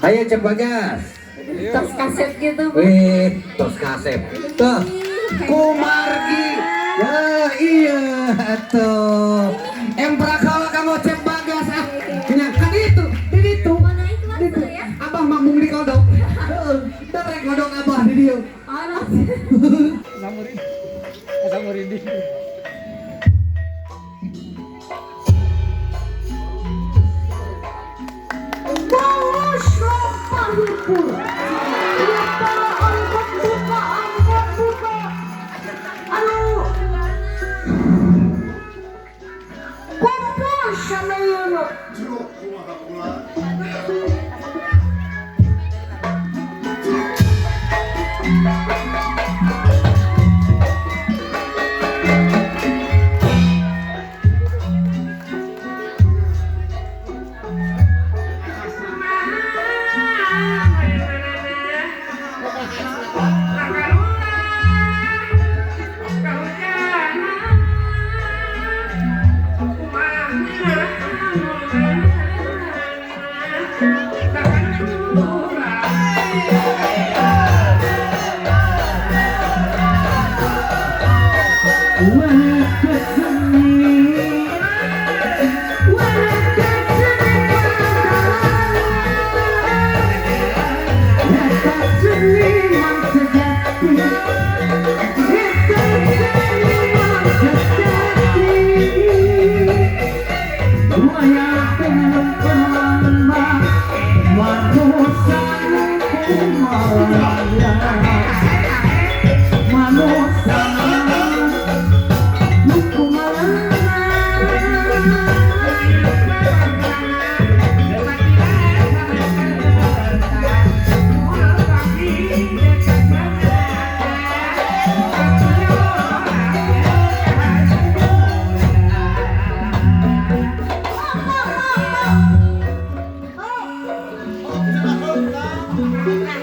Ayo, Cep Bagas. Tos kaset gitu, Bu. Wih, tos kasep. Tuh, kumargi. Ya, iya tuh. Emprakala kamu, Cep Bagas, ah. Nya kan itu, di ditu. Mana ikhlas Di ditu. tuh ya? Abah manggung di kodok. Heeh, derek kodok abah di dieu. Alah. Asa merinding. Bawa pahipur. Ya para angkot buka, angkot buka. Aduh. Kumpul sama Yono. Jeruk kumaha kula.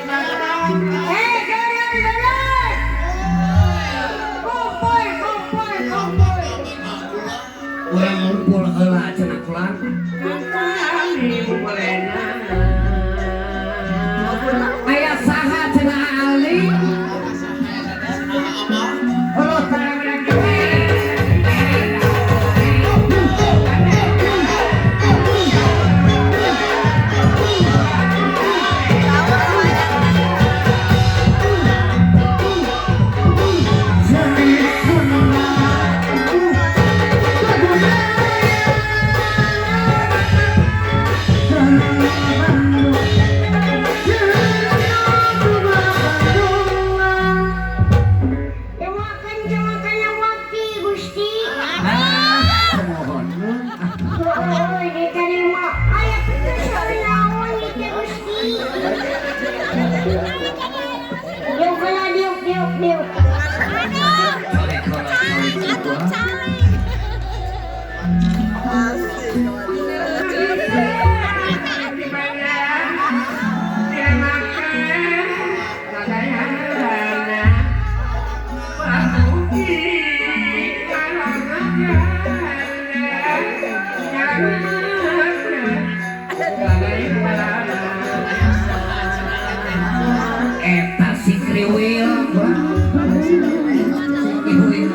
Hei, jalan, jalan. Kumpul, kumpul, kumpul. Urang ngumpul heula cenah kulan. Aya saha cenah Ali? Allah Makan makan waktu Gusti. Mohon. Oh, diterima. Ayah petus lawan itu Gusti. Diuk lah, diuk, diuk, diuk. Colek kolek colek. Eta si kriwil. Si kriwil.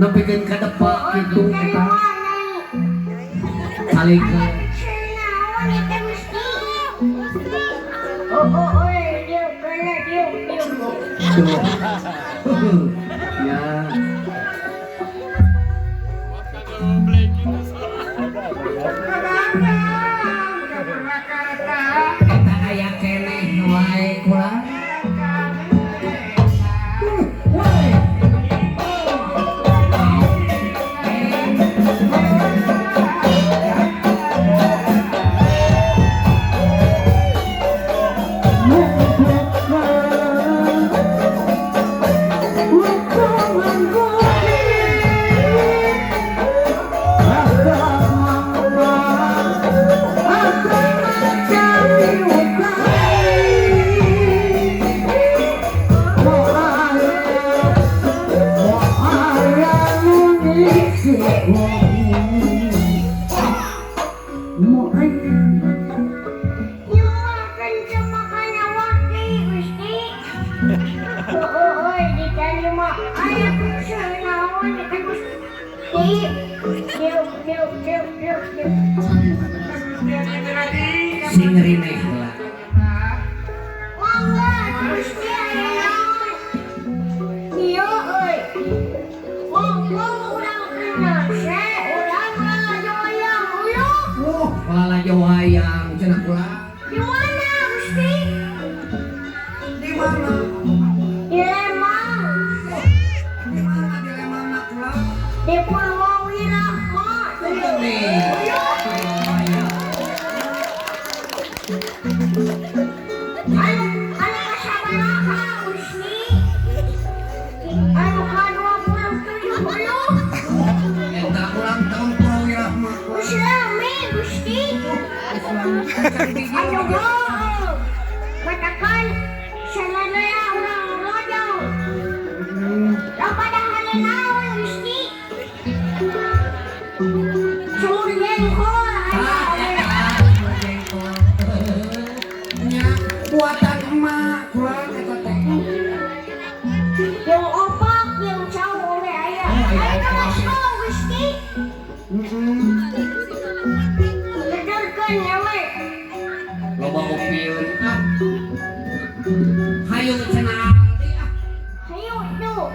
Nepikeun ka depak Oh, kitu eta. diterima, Nyai. Salika. Aya picture naon itu Gusti? Oh, oh, oh, diuk, kena diuk, diuk. Tuh. Ya. Eta aya keneh wae kula. Woi. Nyuakeun cuma kana waktu Gusti. Oh, oh, oh, diterima. Aya picture naon itu Gusti? Diuk, diuk, diuk, diuk, diuk. Sing rineh heula. Mangga Gusti aya naon? Ieu euy. Mumpung urang kenal se, urang lalajo wayang uyuh. Wah, lalajo wayang cenah kula. Di mana Gusti? Di mana? Di Lembang. Di mana di Lembang kula? Di Purwawirahma. Nih. Wayang. Anu anu kasabaraha Gusti? Anu ka-27 uluh. Eta ulang tahun Purwawirahma. Islami Gusti. Aduh, heuh. Matakan sanadaya urang rojong. Pada hari naon Gusti? Sumur jengkol aya oge. Nya buatan emak kula eta teh. Yang opak, yang cau oge aya. Ayo let's go Gusti. Gegerkeun ya we. Loba upieun ah. Hayu cenah Aldi ah. Hayu tuh.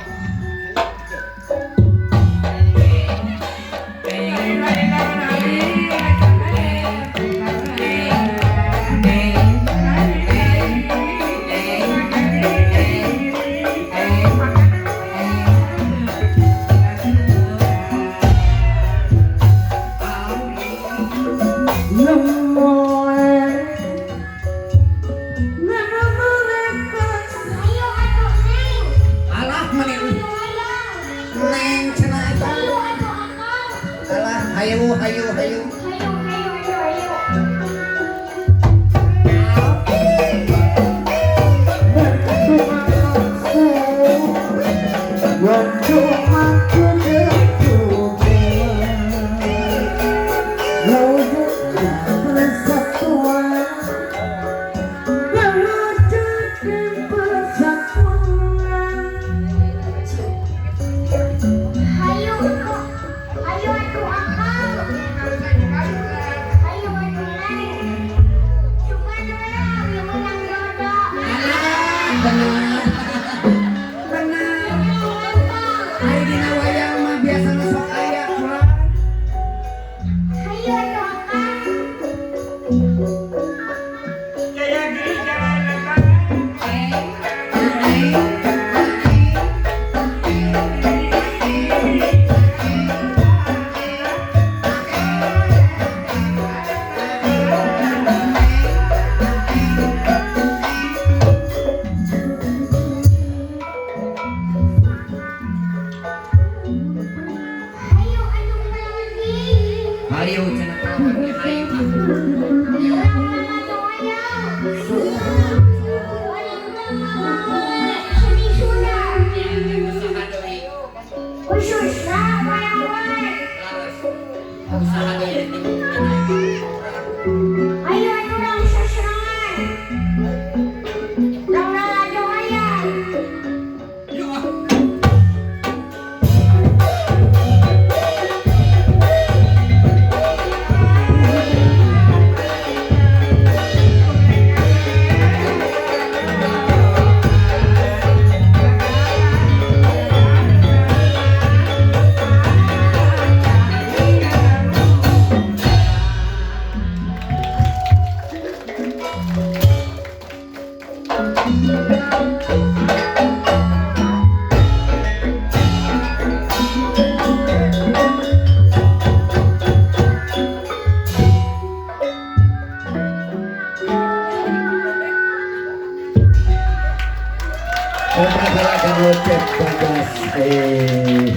Hayu atuh Neng. Alah mani Hayu wayang. Neng cenah eta. Hayu atuh Akang. Alah hayu hayu hayu. Hayu hayu hayu hayu. Hayu tuh. Hayu atuh Akang. Hayu atuh Neng. Sugan we abi menang jodoh. Alah bener. Bener. Lempang. Ari dina wayang mah biasana sok aya kula. Hayu atuh Akang. Kang Ucep Bagas.